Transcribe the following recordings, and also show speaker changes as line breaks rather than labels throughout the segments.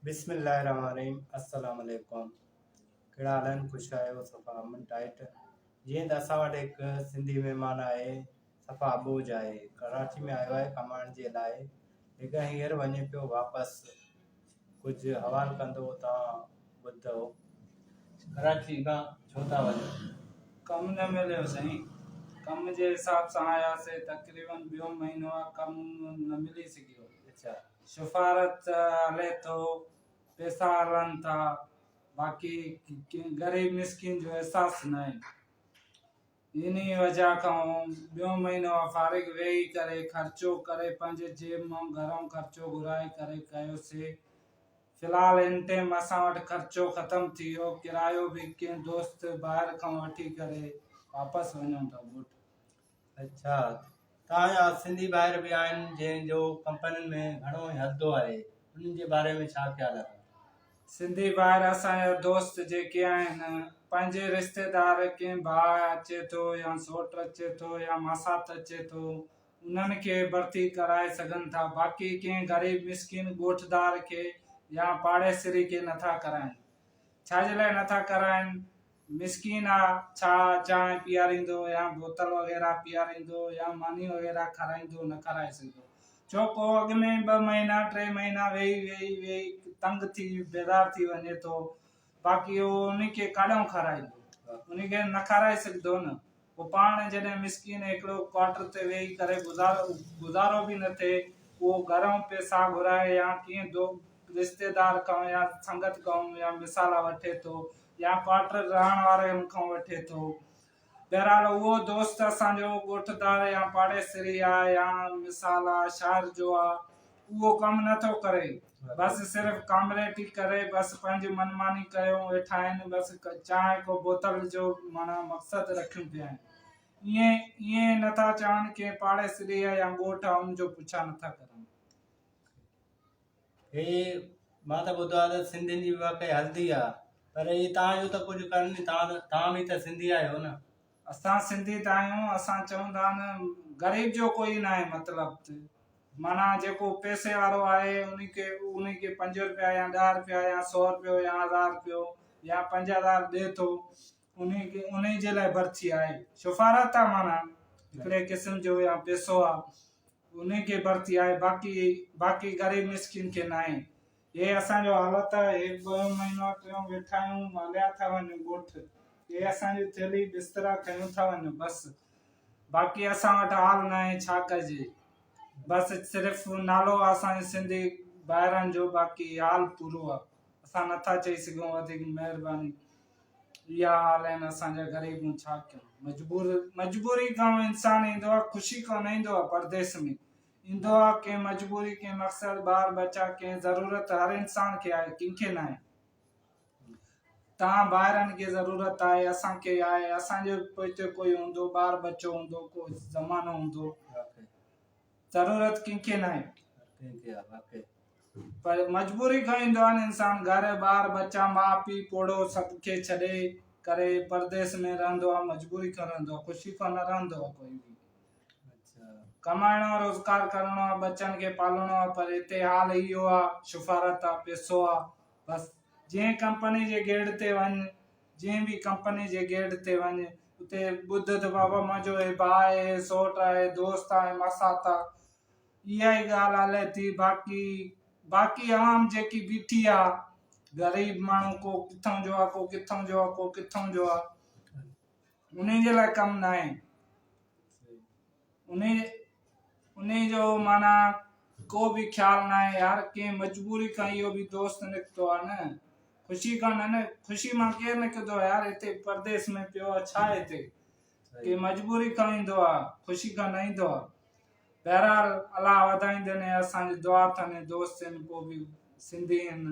بسم الله الرحمن الرحيم السلام عليڪم ڪهڙا حال آهن خوش آهيو صفا امن ٽائيٽ جيئن ته اسان وٽ هڪ سنڌي مهمان آهي صفا اٻوجھ آهي ڪراچي ۾ آيو آهي ڪمائڻ جي لاء ليڪن هينئر وڃي پيو واپس ڪجهه حوال ڪندو توهان ٻڌو. ڪراچي کان ڇو ٿا وڃو؟
ڪم نه مليو سائين. ڪم جي حساب سان آياسي تقريبن ٻيون مهينو آ ڪم نه ملي سگهيو.
اڇا.
سفارت هلي ٿو پيسا هلن ٿا باقي ڪنهن غريب مسڪين جو احساس ناهي. انهي وجه کان ٻيون مهينو آ فارغ ويهي ڪري خرچو ڪري پنهنجي جيب مان گهرئون خرچو گهرائي ڪري ڪيوسي. في الحال هن ٽيم اسان وٽ خرچو ختم ٿي ويو، ڪرايو به ڪنهن دوست ڀائر کان وٺي ڪري واپس وڃون ٿا ڳوٺ.
اڇا توهان جا سنڌي ڀائر به آهن جنهن جو ڪمپنين ۾ گهڻو ئي هلندو آهي انهن جي باري ۾ ڇا خيال اٿو؟
سنڌي ڀائر اسان جا دوست جيڪي آهن پنهنجي رشتيدار ڪنهن ڀاء اچي ٿو يا سوٽ اچي ٿو يا ماسات اچي ٿو انهن کي ڀرتي ڪرائي سگهن ٿا باقي ڪنهن غريب مسڪين ڳوٺدار کي يا پاڙيسري کي نٿا ڪرائين ڇا جي لاء نٿا ڪرائين مسڪين آ ڇا چانهه پياريندو يا بوتل وغيره پياريندو يا ماني وغيره کارائيندو نه کارائي سگهندو ڇو ڪو اڳ ۾ ٻه مهينا ٽي مهينا ويهي ويهي ويهي تنگ ٿي بيزار ٿي وڃي ٿو باقي هو ان کي ڪاڏانهن کارائيندو ان کي نه کارائي سگهندو نه پوء پاڻ جڏهن مسڪين هڪڙو ڪوارٽر تي ويهي ڪري گذارو گذارو به نه ٿئي اهو گهرئون پئسا گهرائي يا ڪنهن دو رشتيدار کان يا سنگت کان يا مثالا وٺي ٿو يا ڪوارٽر رهڻ وارن کان وٺي ٿو. بهرحال اهو دوست اسان جو ڳوٺدار يا پاڙيسري آ يا مثال آ شهر جو آ اهو ڪم نه ٿو ڪري بس صرف ڪامريٽي ڪري بس پنهنجي من ماني ڪيو ويٺا آهن بس چانهه ڪو بوتل جو معنيٰ مقصد رکيون پيا آهن ائين ائين نه ٿا چون ڪنهن پاڙيسري آ يا ڳوٺ آ ان جو پڇا نه ٿا ڪرن.
هي مان ته ٻڌو آهي ته سنڌين جي به واقعي هلندي آهي پر هي توهان جو ته ڪجهه ڪرن ئي توهان ته توهان به ته سنڌي آهيو نه.
اسان سنڌي ته آهيون اسان چون ٿا نه غريب جو ڪوئي ناهي مطلب ته معنيٰ جيڪو پئسي وارو آهي انهي کي انهي کي پنج روپيا يا ڏهه روپيا يا سو روپيو يا هزار روپيو يا 5000 ڏي ٿو انهي کي انهي جي لاء برڇي آهي شفارت آ معنيٰ هڪڙي قسم جو يا پئسو آ انهي کي ڀرتي آهي باقي باقي غريب مسڪين کي ناهي هي اسان جو حالت آهي هي ٻيون مهينو ٽيون ويٺا آهيون هليا ٿا وڃون ڳوٺ هي اسان جي ٿيلهي بسترا کنيون ٿا وڃون بس باقي اسان وٽ حال ناهي ڇا ڪجي بس صرف نالو آهي اسان جي سنڌي ڀائرن جو باقي حال پورو آهي اسان نٿا چئي سگهون وڌيڪ مهرباني اها حال آهن اسان جا غريب هون ڇا ڪيون مجبور مجبوري کان انسان ايندو آهي خوشي کان نه ايندو آهي پرديس ۾ ايندو آهي ڪنهن مجبوري ڪنهن مقصد ٻار ٻچا ڪنهن ضرورت هر انسان کي آهي ڪنهن کي نه آهي تان ڀائرن کي ضرورت آهي اسان کي آهي اسان جو پوئتي ڪوئي هوندو ٻار ٻچو هوندو ڪو زمانو هوندو ضرورت ڪنهن کي نه آهي
ڪنهن کي آهي واقعي
پر مجبوري کان ايندو آهي نه انسان گهر ٻار ٻچا ماء پيء پوڙهو سڀ کي ڇڏي ڪري پرديس ۾ رهندو آهي مجبوري کان رهندو آهي خوشي کان نه رهندو آهي ڪوئي به ڪمائڻو آهي روزگار ڪرڻو آهي ٻچن کي پالڻو آهي پر هتي حال اهو آهي شفارت آهي پيسو آهي بس جنهن ڪمپني جي گيڙ تي وڃ جنهن به ڪمپني جي گيڙ تي وڃ اتي ٻڌ ته بابا منهنجو هي ڀاء آهي هي سوٽ آهي دوست آهي ماسات آهي اها ئي ڳالهه هلي ٿي باقي باقي عوام جيڪي بيٺي آ غريب ماڻهو ڪو ڪٿان جو آ ڪو ڪٿان جو آ ڪو ڪٿان جو آ انهي جي لاء ڪم ناهي انهي انهي جو معنيٰ ڪو به خيال ناهي يار ڪنهن مجبوري کان اهو به دوست نڪتو آ نه خوشي کان نه نه خوشي مان ڪير نڪتو آ يار هتي پرديس ۾ پيو آ ڇا هتي ڪي مجبوري کان ايندو آ خوشي کان نه ايندو آ بهرحال الله وڌائيندين ۽ اسان جي دعا اٿن ۽ دوست آهن پوء به سنڌي آهن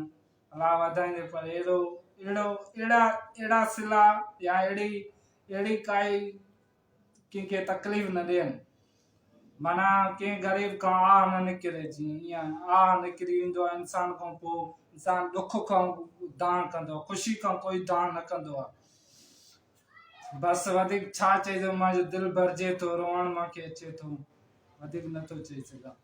الله وڌائيندي پر اهڙو اهڙو اهڙا اهڙا صلا يا اهڙي اهڙي ڪائي ڪنهن کي تڪليف نه ڏين معنيٰ ڪنهن غريب کان آه نه نڪري جيئن ائين آه نڪري ويندو آهي انسان کان پوء انسان ڏک کان دانهن ڪندو آهي خوشي کان ڪوئي دانهن نه ڪندو آهي بس وڌيڪ ڇا چئجي منهنجو دل ڀرجي ٿو روئڻ مان کي اچي ٿو وڌيڪ نٿو چئي سگهان.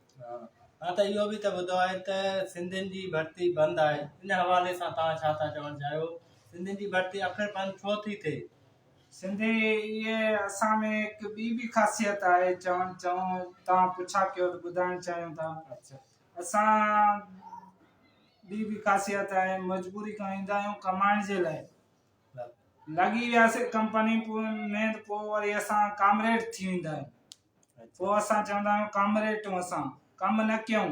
ها. ها ته اهو به ته ٻڌو آهي ته سنڌين جي ڀرتي بند آهي ان حوالي سان توهان ڇا ٿا چوڻ چاهيو سنڌين جي ڀرتي آخر بند ڇو ٿي ٿئي؟
سنڌي اهي اسان ۾ هڪ ٻي به خاصيت آهي چوڻ چئون توهان پڇا ڪيو ته ٻڌائڻ چاهيون ٿا اسان ٻي به خاصيت آهي مجبوري کان ايندا آهيون ڪمائڻ جي لاء لڳي وياسي ڪمپني ۾ ته پوء وري اسان ڪامريڊ ٿي ويندا آهيون پوء اسان چوندا آهيون ڪامريٽون اسان ڪم نه ڪيون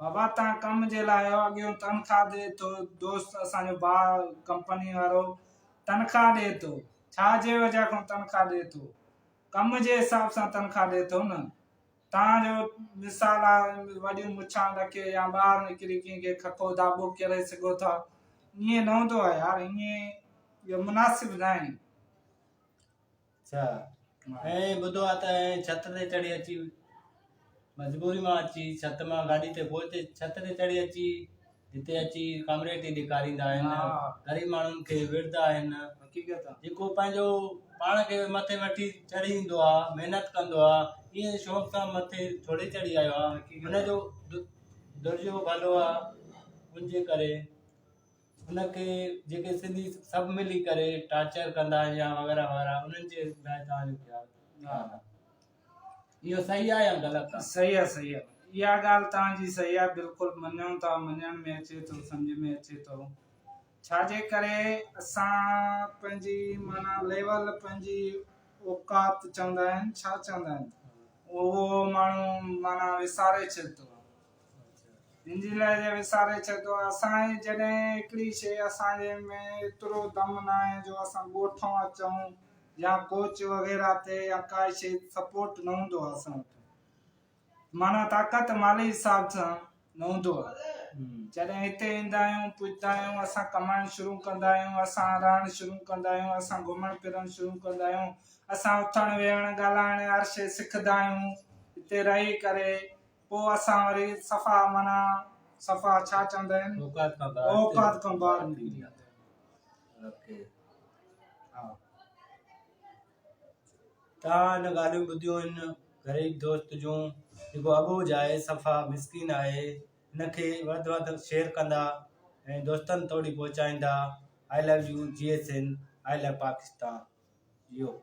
بابا تان ڪم جي لاء آيو اڳيون تنخواه ڏي ٿو دوست اسان جو ڀاء ڪمپني وارو تنخواه ڏي ٿو ڇا جي وجه کان تنخواه ڏي ٿو ڪم جي حساب سان تنخواه ڏي ٿو نه تان جو مثال آ وڏيون مڇان رکي يا ٻاهر نڪري ڪنهن کي ککو داٻو ڪري سگهو ٿا ائين نه هوندو آهي يار ائين مناسب نه آهي.
اڇا ۽ ٻڌو آ ته ڇت تي چڙهي اچي مجبوري مان اچي ڇت مان گاڏي تي پهچي ڇت تي چڙهي اچي هتي اچي ڪامريٽي ڏيکاريندا آهن غريب ماڻهن کي وڙهندا آهن جيڪو پنهنجو پاڻ کي مٿي وٺي چڙهي ايندو آ محنت ڪندو آ ائين شوق سان مٿي ٿوري چڙهي آيو آ هن جو درجو ڀلو آ ان جي ڪري ان کي جيڪي سنڌي سڀ ملي ڪري ٽارچر ڪندا آهن يا وغيره وغيره انهن جي لاء توهان جو خيال اهو صحيح آهي يا غلط آهي؟
صحيح آهي صحيح آهي اها ڳالهه توهان جي صحيح آهي بلڪل مڃون ٿا مڃڻ ۾ اچي ٿو سمجهه ۾ اچي ٿو ڇا جي ڪري اسان پنهنجي معنيٰ ليول پنهنجي اوقات چوندا آهن ڇا چوندا آهن اهو ماڻهو معنيٰ وساري ڇڏ ٿو ان جي لاء جي وساري ڇڏيو اسان جي جڏهن هڪڙي شيء اسان جي ۾ ايترو دم ناهي جو اسان ڳوٺون اچون يا ڪوچ وغيره تي يا ڪائي شيء سپورٽ نه هوندو آهي اسان وٽ معنيٰ طاقت مالي حساب سان نه هوندو آهي جڏهن هتي ايندا آهيون پڄندا آهيون اسان ڪمائڻ شروع ڪندا آهيون اسان رهڻ شروع ڪندا آهيون اسان گهمڻ ڦرڻ شروع ڪندا آهيون اسان اٿڻ ويهڻ ڳالهائڻ هر شيء سکندا آهيون هتي رهي ڪري پوء اسان وري صفا معنيٰ صفا ڇا چوندا آهن
اوقات کان ٻاهر
اوقات کان ٻاهر نڪري ويندا
آهيون ها توهان ان ڳالهيون ٻڌيون آهن غريب دوست جون جيڪو اٻوجهه آهي صفا مسڪين آهي ان کي وڌ وڌ شيئر ڪندا ۽ دوستن توڙي پهچائيندا آئي لو يو جي ايس اين آئي لو پاڪستان اهو.